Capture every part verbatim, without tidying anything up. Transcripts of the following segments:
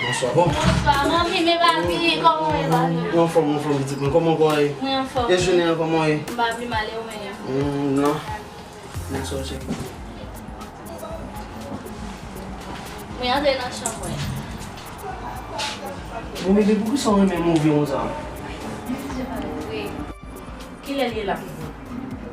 Bonswa. Bon. Bonswa, manmi, men papi, kòman w ye, papi? Mwen anfòm, mwen anfòm, pitit mwen. Kòman w ye? Mwen anfòm. E jounen an, kòman w ye? M pa pi mal, e ou menm? Hmm, non. Bonswa, cheri. Mwen antre nan chanm mwen. Bon, bebe, poukisa w renmen move konsa? Wi. Kilè l ye la?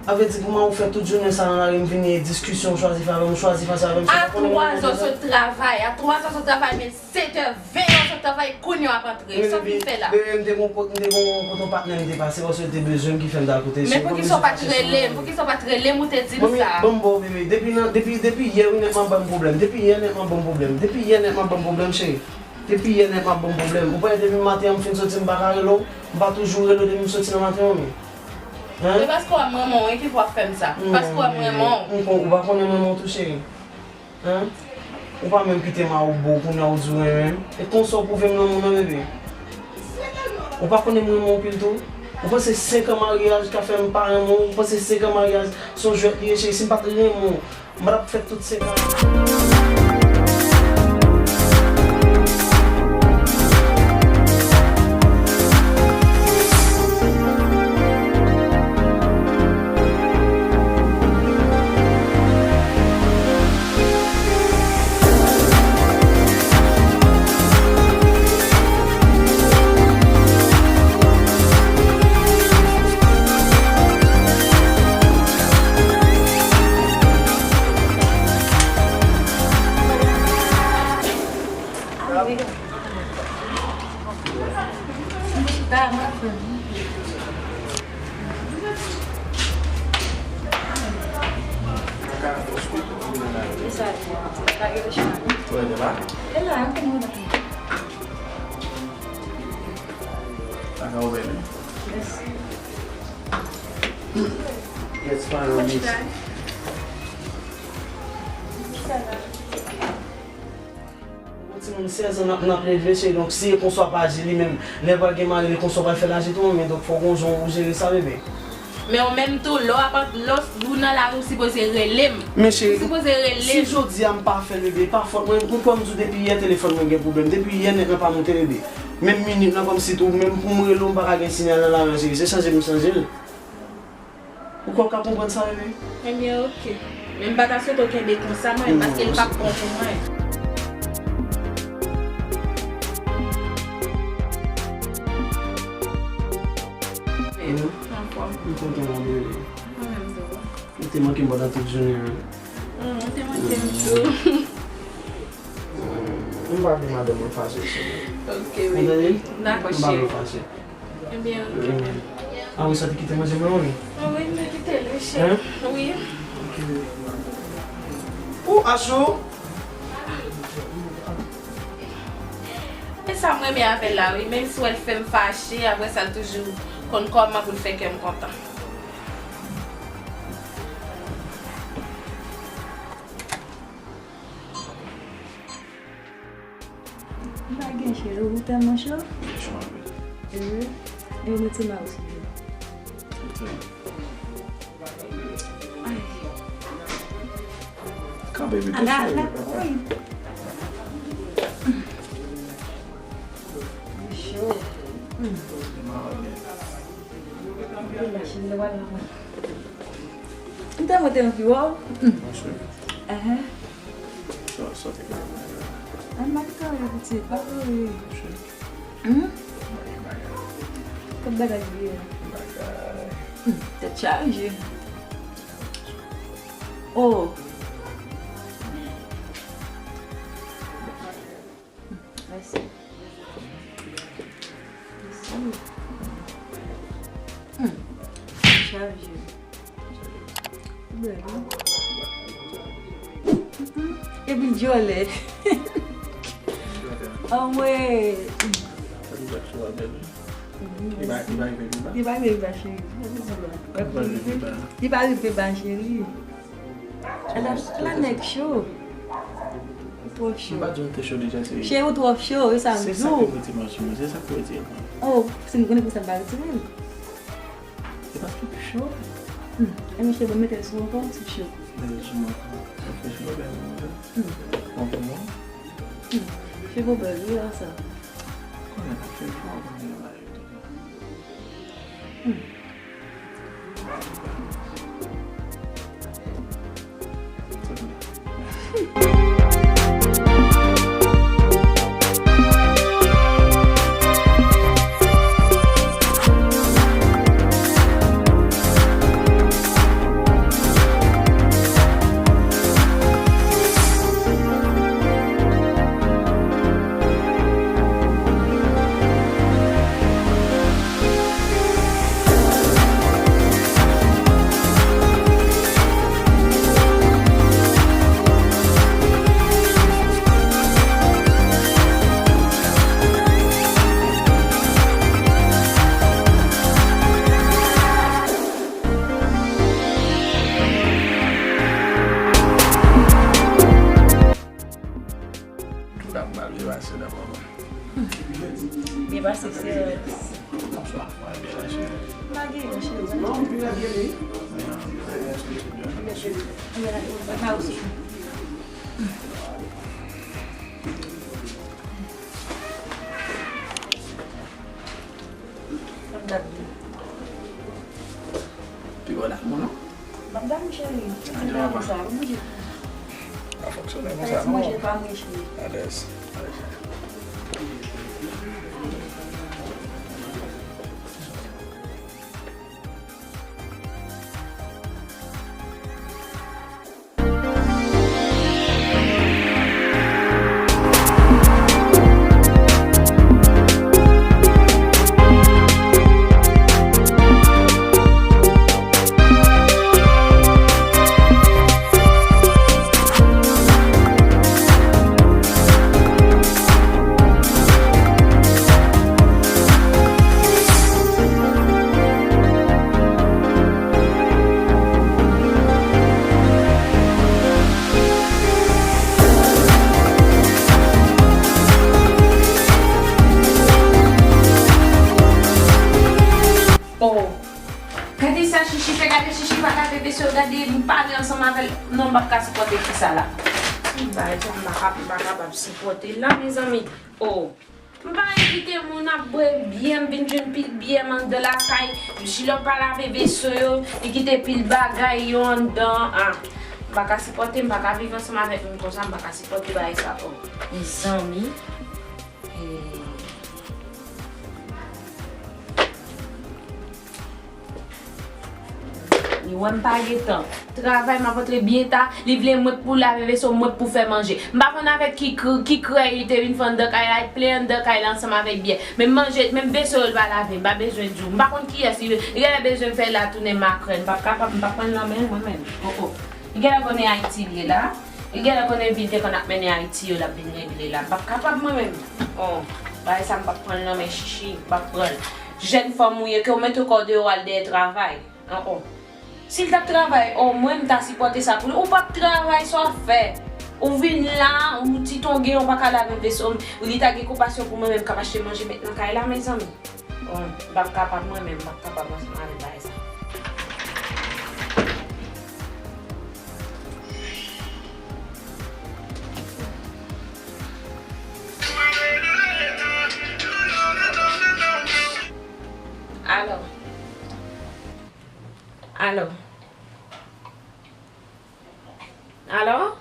A vle di, kouman ou fè tout jounen sa nan lari, m vini diskisyon, w chwazi fè avè m, w chwazi fase avè m, se pa konnen mwen menm. A twa zè w sot travay, a twa zè w sot travay, men sèt è ven w sot travay, kounye a w ap antre. Sa w vin fè la? Bebe, m te gon, m te gon kote yon patnè m te pase, paske l te bezwen m ki fè m t al kote l. Men poukisa w pa t rele m? Poukisa w pa t rele m, ou te di m sa? Manmi, ban m ba w, bebe. Depi nan, depi, depi yè, wi, nèt m ap ban m pwoblèm. Depi yè, nèt m ap ban m pwoblèm. Depi yè, nèt m ap ban m pwoblèm, cheri. Depi yè nèt m ap ban m pwoblèm. Ou pa wè depi maten an m fin soti m pa ka rele w? M pa toujou rele w depi m soti nan maten an, men. Hein? E paske w ap renmen w, e ki fè w ap fè m sa? Paske w ap renmen w. M kon-, ou pa konnen m renmen w tou, cheri. Hein? Ou pa menm kite m a ou bo, kounye a ou di w renmen m. E konsa w pwouve m lanmou nan, bebe. Ou pa konnen m renmen w anpil tou? Ou panse senk an maryaj ka fè m pa renmen w? Ou panse senk an maryaj se yon jwèt li ye, cheri? Si m pa t renmen w, m pa t ap fè tout senk an. Yes, fine, miss. Yon timoun sèz an n ap, n ap leve, cheri, donk si e konsa w ap aji li menm, lè pral gen mari, li konsa w pral fè l aji tou, men donk fò w gon jan ou jere sa, bebe. Men ou menm tou, lè w ap, lè w nan lari, ou sipoze rele m. Men cheri, ou sipoze rele m. Si jodi a m pa fè l, bebe, e pa fòt mwen, ou kwè m di w depi yè telefòn mwen gen pwoblèm, depi yè nèt lan pa monte, bebe. Menm minit lan kòmsi tou, menm pou m rele w, m pa ka gen siyal nan lari an, cheri, se chanje m chanje l. Ou kwè w ka konprann sa, bebe? Ebyen, oke. Men m pa ta swete w kenbe konsa, mwen, paske l p ap bon pou mwen. Anfòm. M kontan wè w, bebe. Mwen menm tou. Ou te manke m pandan tout jounen an. Ou te manke m tou. M pa vle madanm mwen fache, cheri. Oke, wi. Ou tande? Dakò, cheri. M pa vle w fache. Ebyen, oke. A wi, sa te kite manje mwen, wi. A wi, m te kite l, wi, cheri. Hein? Wi. Oke. Ou, Achou! E sa m renmen avè l la, wi. Menm si w wè l fè m fache, apre sa, l toujou konn kòman pou l fè kè m kontan. M pa gen cheve, ou tèlman cho. Gen cho anpil. Ehe. E ou met se ma osi. Ay. Kanpe pito, cheri. Cho. M te monte yon pi wòw. Ehe. Sa, sa te gen. An, m pa te travay, pitit, pa vre. Hmm? Tout bagay li ye. Hmm, tèt chaje. Oh. Mèsi. Mèsi. Hmm. Chaje. Bèl, wi. Hmm. Epi l djòlè. Anmwey. Li pa, li pa rive pi ba? Li pa rive pi ba, cheri. Li pa rive pi ba, cheri. Ala, ala nèg cho. Ou twò cho. M pa di w te cho deja, se... Cheri, ou twò cho, e sa m di w. Se sa ki retire m sou mwen, se sa ki retire mwen. Oh, si m konnen konsa m pa retire l. Se paske m cho. Hmm, e men cheri, ban m mete l sou ankò, m sou cho. Mete l sou mwen ankò. Sa fè cho bèl mwen. Hmm. Bon pou mwen. Hmm. Li gon bèl wi ansanm. Konnen n ap fè fò, konnen yo ba yo tou. Tout ap mal byen pase dabò. Byen pase, sè. Bonswa. Byen pase. Pa gen yon cheri. Pa osi. Pi bon damou non. Ban m damou cheri. Ti damou sa, ou bouje. Pa fonksyone konsa non. Alèz manje pa mwen cheri. Alèz. Alèz. Oh. Gade sa Chichi fè, gade Chichi pa ka veve sou, gade m pale ansanm avè l. Non, m p ap ka sipòte fi sa la. Bagay sa m pa ka, m pa kapab sipòte l la, mezanmi. Oh. M pa envite moun ap bwè byè, m vin jwenn pil byè m anndan lakay. Jilòp pa lave veso yo, li kite pil bagay yo anndan. Ah, m pa ka sipòte, m pa ka viv ansanm avèk moun konsa, m pa ka sipòte bagay sa. Oh, mezanmi. Eh. Li wè m pa gen tan. Travay, m ap antre byen ta, li vle mwen k pou lave veso, mwen k pou fè manje. M pa konn avèk ki kr-, ki krèy li te vin fè anndan kay la, li plen anndan kay la ansanm avèk byè. Menm manje, menm veso yo l pa lave, m pa bezwen di w. M pa konn kiyès li, li genlè bezwen fè l la tounen makrèl. M p ap kapab, m p ap pran l nan men l mwen menm. Oh, oh. Li genlè konnen Ayiti li ye la. Li genlè konnen vil te konn ap mennen Ayiti yo, l ap vin regle la. M p ap kapab mwen menm. Oh, bagay sa m p ap pran l nan men Chichi, m p ap pran l. Jèn fanm ou ye, ke w mete kò deyò w al dèyè travay. Oh, oh. Si l t ap travay, omwen m ta sipòte sa pou li. Ou p ap travay, sa w ap fè? Ou vin la, ou ti tonge, ou pa ka lave veso. Li ta gen konpasyon pou mwen menm k ap achte manje met nan kay la, mezanmi. Bon, m p ap kapab mwen menm, m p ap kapab ansanm avèk bagay sa. Alò. Alò. Alò?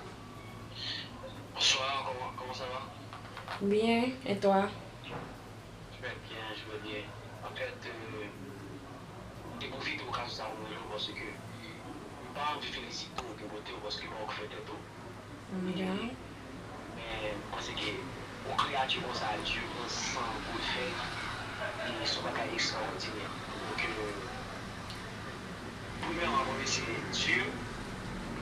Bonsoir, comment, comment ça va? Bien, et toi? Je vais bien, je vais bien. En fait, euh, m te pwofite okazyon sa pou m rele w paske m pa anvi felisite w ke kote w paske w pa w k fè tèt ou. Men, men m panse ke yon kreyati konsa, Dye pran san pou l fè, e se yon bagay ekstraòdinè. Donk, euh, premyèman, mwen remèsye Dye,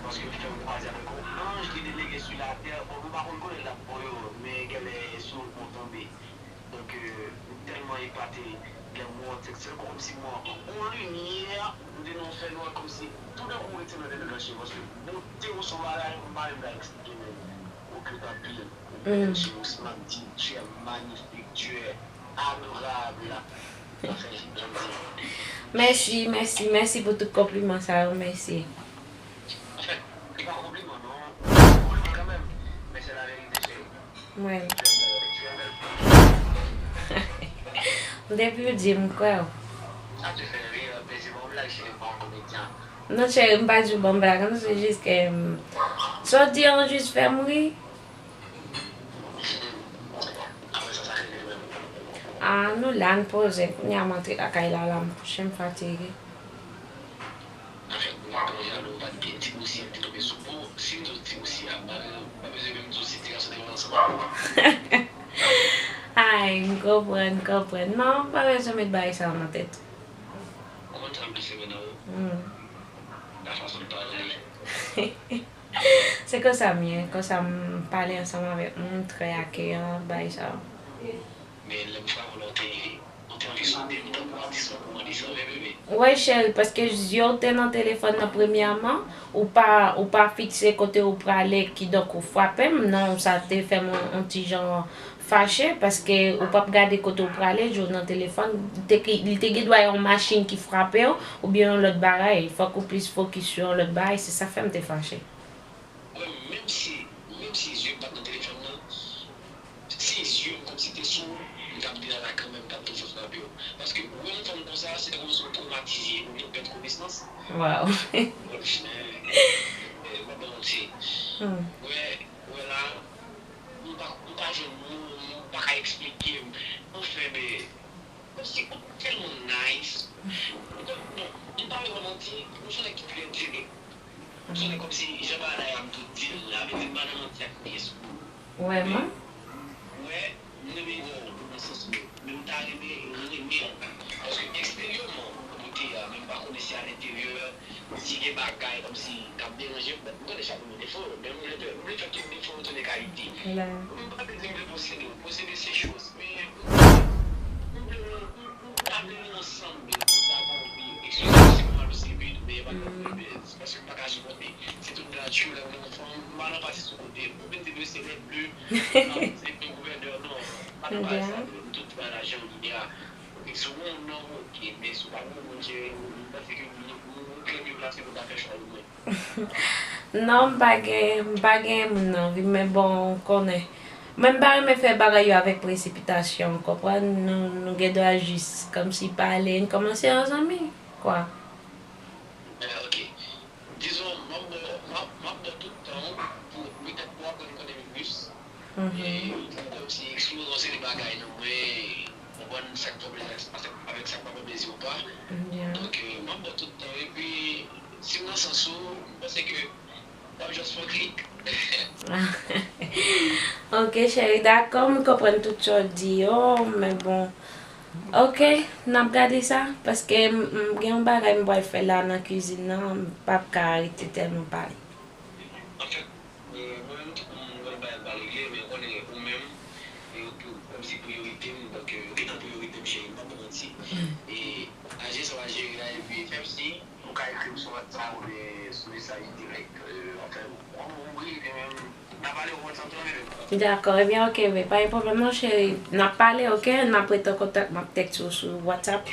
paske l fè m kwaze avèk yon anj ki te leve sou latè. Bon, nou pa konn kote l t ap pran yo, men genlè sou yon pon tonbe. Donk, euh, m tèlman epate, lè m wè w, se, se kòmsi m wè yon limyè, m te nan yon fènwa, kòmsi toudenkou m retire nan tèt mwen, paske bote w se yon bagay m pa menm ka eksplike menm. Ou cute anpil. Ou bèl, Dye, m ap di, tu es magnifique, tu es adorable. Sa fè jan m di. Mèsi, mèsi, mèsi pou tout konpliman sa yo, mèsi. Anfèt, li pa konpliman non. Konpliman kanmenm, men se laverite, cheri. Mwen. Tu es belle. Depi w di m, m kwè w. Sa te fè ri, men se pa yon blag, cheri, m pa yon komedyen. Non, cheri, m pa di w ban m blag, non, se jis ke, mm, sa w di an jis fè m ri. Apre sa, sa regle menm. Ah, nou la, n poze. Kounye a m antre lakay la, la, m kouche, m fatige. Anfèt, m pa t twò jalou, m pa t gen ti bousi, m te tonbe sou ou. Si m di w ti bousi a, m pa, m pa bezwen menm di w si ti gason te viv ansanm avè w. Ay, m konprann, m konprann. Non, m pa bezwen met bagay sa yo nan tèt. Ou konn sa m plis renmen nan ou? Hmm. La fason l pale. Se konsa m ye, konsa m pale ansanm avèk moun, trè akeyan, bagay sa yo. Men lè m frape w la, ou te, ou te anvi sot de m tankou atis mwen pou mande sanvè, bebe. Wi, cheri, paske zye w te nan telefòn nan premyèman, ou pa, ou pa fikse kote ou prale, kidonk ou frape m. Non, sa te fè m yon, yon ti jan fache, paske ou p ap gade kote ou prale, zye w nan telefòn. Li te, li te gen dwa yon machin ki frape w, oubyen yon lòt bagay. Fòk ou plis fokis sou yon lòt bagay, se sa fè m te fache. Mwen, menm si, menm si zye m pa t nan telefòn nan, si zye m kòmsi te sou ou, m t ap di lala kanmenm, m t ap toujou frape w. Paske wè yon fanm konsa, se kòmsi w twomatize, ou gen pèt konesans. Waw. Bon, men, men, men, bon, se, hmm, wè, wè la, m pa, m pa jwenn mo, m pa ka eksplike m. Anfen, men, kòmsi ou tèlman nice. Ou konn, bon, m pa vle fè manti, ou se yon nèg ki trè dirèk. Ou se yon nèg kòmsi, jan bagay la ye a, m tou di l la, vle di m pa nan manti ak pyès moun. Vrèman? Men, m renmen wè w nan sans mwen. Men m ta renmen renmen w. Paske eksteryèman, ou bote a, men m pa konnen si alenteryè, si gen bagay kòmsi k ap deranje m. Bon, m konnen chak moun gen defo yo, men m vle fè, m vle fè tout defo yo tounen kalite. M pa vle di m vle posede w. Posede se choz. Men, m vle nou, m, m ta vle nou ansanm, men m ta gon vi. Eskize m si m pale osi vit, men e pa nan pwoblèm, se paske m pa ka sipòte. Se tout natirèl, lè m gen yon fanm, m pa nan pase sou kote. Ou vin di m se nèg ble, se ble gouvènè, non. Pa nan bagay sa, m tout bagay la jan l ye a. Si w gon moun nan, oke, men si w pa gon moun, cheri, m panse ke nou, nou, nou byen plase pou ta fè chwa nou. Non, m pa gen, m pa gen moun nan vi m, men bon, ou konnen. Mwen, m pa renmen fè bagay yo avèk presipitasyon, ou konprann? Nou, nou gen dwa jis kòmsi pale, n kòmanse an zanmi, kwa. Eh, oke. Dizon, m ap ba w, m ap, m ap ba w tout tan w pou petèt pou w aprann konnen m plis. Mhm. E pou kòmsi eksplore yon seri bagay nan mwen, konprann sa k fè w plezi avèk sa k pa fè plezi w pa. Yeah. Donk, eh, m ap ba w tout tan w, epi si m nan sans ou, m panse ke w ap just fè yon klik. Ok, cheri, dakò, m konprann tout sa w di yo, men bon. Ok, n ap gade sa, paske m, m gen yon bagay m pral fè la nan kizin nan, m p ap ka rete tèlman pale. Anfèt, eh, mwen menm tou, m wè bagay pa regle, men ou konnen ou menm, e ou, ou kòmsi priyorite m, donk, eh, ou gentan priyorite m, cheri, m p ap ba w manti. E, aje sa w a jere a, epi fè m siy, ou ka ekri m sou WhatsApp oubyen sou mesaj dirèk, eh, anfèt, ou, ou, ou, epi menm, n a pale, ou konn sa m tou renmen. Dakò, ebyen, ok, bebe, pa gen pwoblèm non, cheri. N ap pale, ok? N ap rete an kontak, m ap tèkse w sou WhatsApp.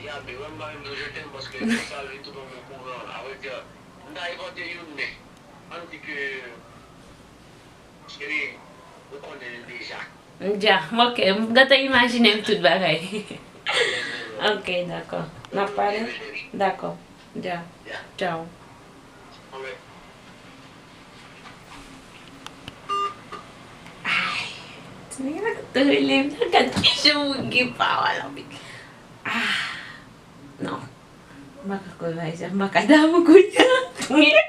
Ya, bebe, m pa menm di w je t'aime paske tout sa vin tout an bon kouran. Avrèdi, m ta envante youn, men ann di ke, cheri, ou konnen l deja. Dja, ok, m gentan imajine m tout bagay. Ok, dakò. N ap pale? Dakò. Dja. Tchao. Ay, ti nèg la te rele m, gad ki jan m gen pawòl anpil. Ah, non. M pa ka kwè bagay sa, m pa ka damou kounye a.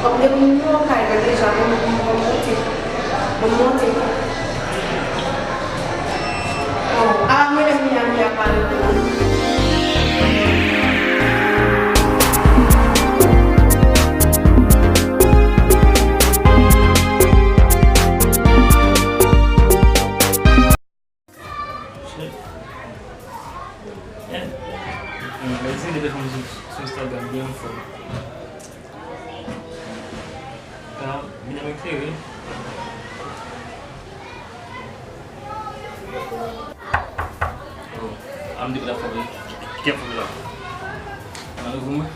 Kòm depi m rive kay la deja, ban m, ban m monte. Ban m monte. Oh, a, mwen menm, Miami ap pale pou mwen. Shit. Yeah. Mm, mwen di depi fòm sou, sou Instagram byen fò. Ka vin avèk klere. Oh, a m di pou l ap frape. Ki ap frape la? Nan revou mwen.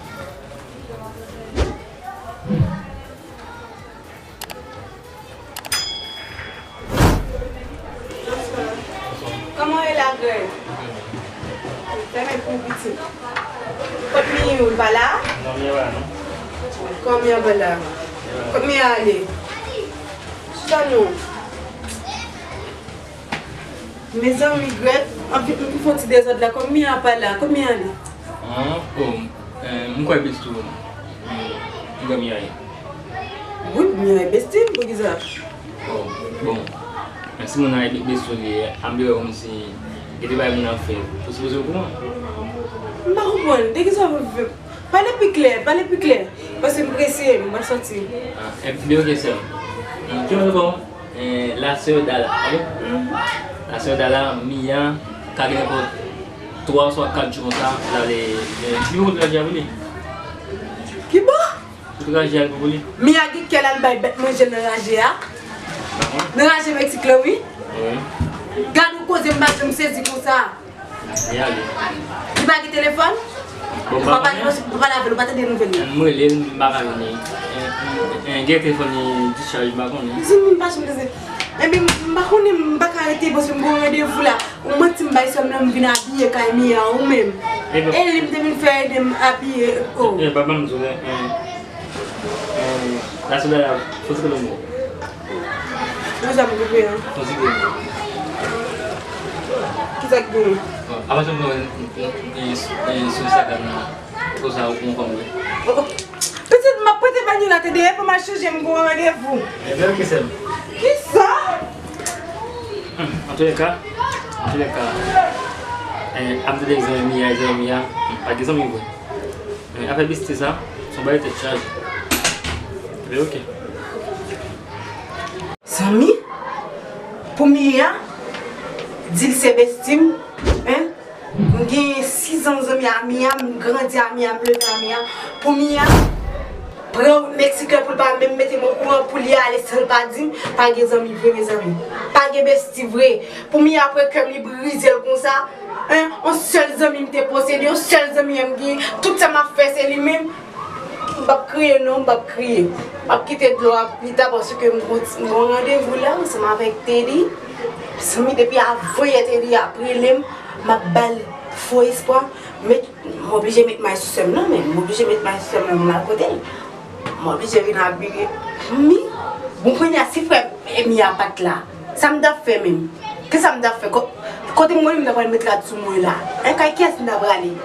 Kòman w ye la, Greg? Fèmen pou pitit. Kot Miyou, l pa la? Non, Miyou pa la, non. Kòman Miyou pa la? Kot Miyou ale? Chita non. Mezanmi, Greg, anpil, m fè yon ti dezòd la. Kòman Miyou pa la? Kot Miyou ale? Ah, oh, eh, m kwè besti w, m, m kwè Miyou ye. Wi, Miyou ye besti m, poukisa? Oh, bon. Men si moun nan e besti w li ye, a m te wè kòmsi gen de bagay moun ap fè, ou sipoze okouran. M pa konprann. De kisa w ap fè? Pale pi klè, pale pi klè. Paske m prese, m pral sòti. Ah, e, byen oke, sè m. Ki moun bon? Eh, lasè Dala, ok? Mhm. Lasè Dala, Miyou ka gen nenpòt twa oswa kat jou konsa, l ale, eh, ki moun l al pou li? Ki bò? Tout raje al pou li. Miyou gen kè l al bay bèt manje nan raje a. Nan raje Meksik la, wi. Wi. Gad yon koze m pa janm sezi konsa. Li ale. Li pa gen telefòn? Bon, m pa konnen. Ou pa pale avè l, ou pa tande nouvèl li? M rele l, m pa ka jwenn li. Eh, eh, eh, gen telefòn li dichaj, m pa konnen. Mezanmi, m pa janm sezi. Ebyen, m pa konnen, m pa ka rete, paske m gen yon randevou la. Ou manti m bay sè m nan, m vin abiye kay Miyou, ou menm. E li m te vin fè ede m abiye, oh. E, papa m di w, eh, eh, la sè Dala, fò ti kanpe m. Mwen sa m koupe an. Fò ti kanpe m. Kisa k gen? Bon, apa sè m nan, eh, eh, sou Instagram nan. Konsa ou konn fanm vre. Oh, oh. Pitit, m ap prete banyè la, tande, fò m al chanje, m gen yon randevou. Ebyen, oke, sè m. Kisa? Hmm, antoulèka, antoulèka, eh, ap tande zanmi a, zanmi a, hmm, pa gen zanmi vre. Eh, afè besti sa, se yon bagay tèt chaje. Ebyen, oke. Zanmi? Pou Miyou, di l se besti m, hein? M gen sizan zanmi a Miyou, m grandi a Miyou, m leve a Miyou. Pou Miyou pran Meksik la pou l pa menm mete m okouran, pou li ale san l pa di m, pa gen zanmi vre, mezanmi. Pa gen besti vre. Pou Miyou pran kè m, li brize l konsa. Hein? Yon sèl zanmi m te posede, yon sèl zanmi m gen. Tout sa m ap fè, se li menm. M p ap kriye non, m p ap kriye. M ap kite dlo a pita paske m gon, m gon randevou la ansanm avèk Teddy. Mezanmi, depi avanyè Teddy ap rele m, m ap ba l fo espwa. Met, m oblije met may sou sè m nan, men m oblije met may sou sè m nan, m al kote l. M oblije vin abiye. Mi, bon, kounye a, si frè Miyou pa t la, sa m t ap fè menm? Kisa m t ap fè? Ko-, kote m wè li, m ta pral met rad sou mwen la. Hein, kay kiyès m ta prale?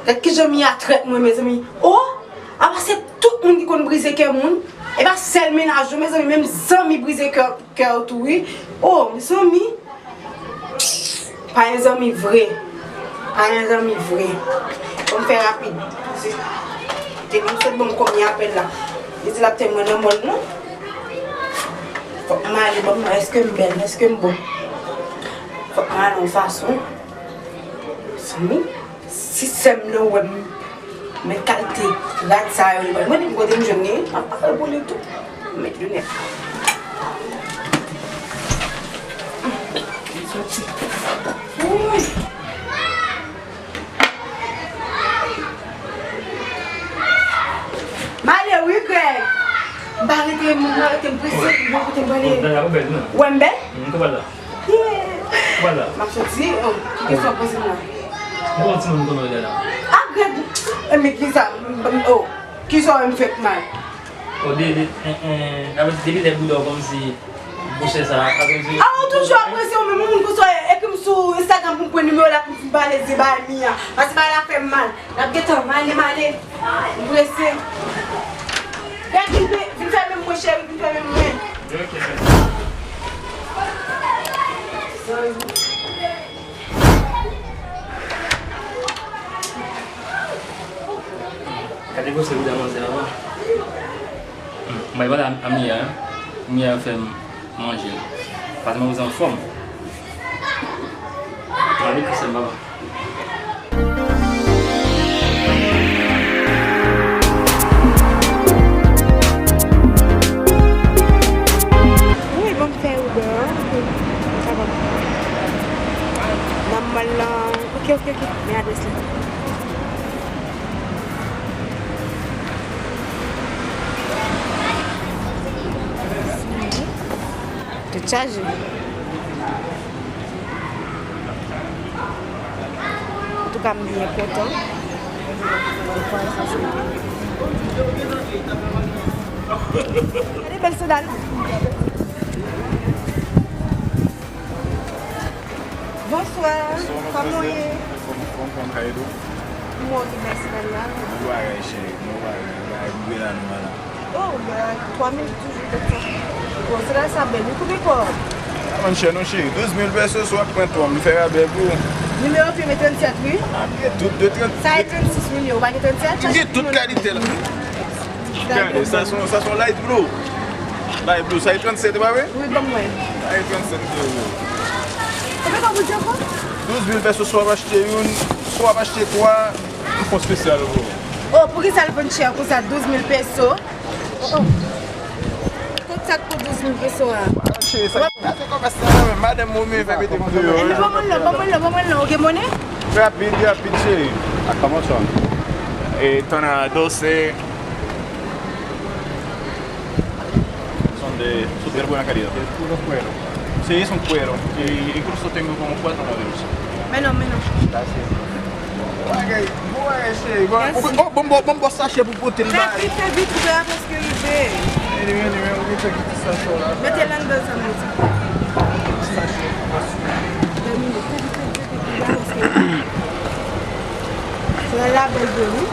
Gad kijan Miyou trèt mwen, mezanmi. Oh! Apa se tout moun ki konn brize kè moun? E pa sèl mennaj non, mezanmi, menm zanmi brize kè, kè w tou, wi. Oh, mezanmi. Pa gen zanmi vre. Pa gen zanmi vre. Fò m fè rapid. Se, te konn sot ban m konbyen apèl la. Li di l ap tann mwen nan mòn nan. Fòk m ale, ban m wè èske m bèl, èske m bon. Fòk m ale yon fason. Zanmi, si sè m nan wè m, men kalite rad sa yo, li pral mande m kote m jwenn li, m ap pale pou li tou. M met linèt. M soti. Wouy! M ale wi, Greg. M pa rete, m pa rete, m prese, m pa rete, m prale. Wè m bèl? M ap soti, oh, ki kesyon w poze m la? M konn timoun konnen w la. Ah, Greg, eh, men kisa, oh, kisa w wè m fèk mal? Oh, de, de, eh, eh, sa vle di depi lè bouda w kòmsi bouche sa, sa vle di. Ah, ou toujou ap prese, ou menm, ou moun konsa w ye, ekri m sou Instagram pou m pran nimewo w la pou m fin pale de bagay Mia. Paske bagay la fè m mal. N ap gentan, m ale, m ale. M prese. Gad, vin fè, vin fè menm mwen, cheri, vin fè menm mwen. Ok, cheri. Gade gwosè bouda manzè a, wi. Hmm, m bay pale a, a Mia, wi. Mia fè m manje. Paske manzè anfòm. Mande pou sè m, papa. Wi, ban m fè Uber an. Sa va. Nan mòl lan. Ok, ok, ok. Men adrès la. Tèt chaje. Antouka, m byen kontan. Gade bèl sandal. Bonswa. Bonswa, kòman w ye? Anfòm, anfòm, kòman ka ede w? M ok, mèsi, bèl la. Bon bagay, cheri, bon bagay, bon bagay, nou la, nou la. Oh, bagay, twa mil toujou, tèt sa. Bon, se la sa bèl, wi, kote kò? A, mòn chè, non, cheri, douz mil pesos, w ap pran twa, m fè rabè pou ou. Nimewo firme trannsèt, wi. A, m gen tout de trant. Sa e trannsis nimewo, pa gen trannsèt? M gen tout kalite la. Gade, sa se yon, sa se yon light blue. Light blue, sa e trannsèt, e pa vre? Wi, ban mwen. Sa e trannsèt euro. Konbyen kòb ou di ankò? Douz mil pesos, swa w ap achte youn, swa w ap achte twa. Yon fon espesyal, bro. Oh, poukisa l vann chè konsa, douz mil peso? Oh, oh. Tout sa k pou douz mil peso a. Cheri, sa, sa se kòmès la, men madanm mwen, men fè mete m deyò. Ban mwen lò, ban mwen lò, ban mwen lò, ok, monnen? Rapid, rapid, cheri. Ah, ¿cómo son? Eh, tornados, eh. Son de súper buena calidad. De puro cuero. Sí, son cuero. Y incluso tengo como cuatro modelos. Menos, menos. Gracias. Bagay, bon bagay, cheri. Bon, mèsi. Bon, bon, bon, bon, bon sachè pou pote l bay. Fè vit, fè vit, ou wè, paske rive. Anyway, anyway, ou gen ti sachè la. Mete l anndan sa, mèsi. Sachè. Dè minit, fè vit, fè vit, fè vit, fè vit, paske se la bèl de wi.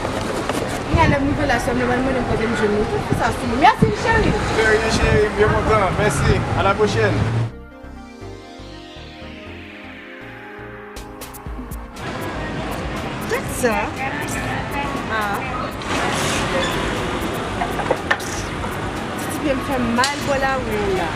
Mwen lè m rive la, sè m nan mande m kote m jwenn li. Tout sa sou li. Mèsi, cheri. Cheri, cheri, m byen kontan. Mèsi. À la prochaine. Tchèk sa. Ah. Ti pye m fè m mal bò lari la.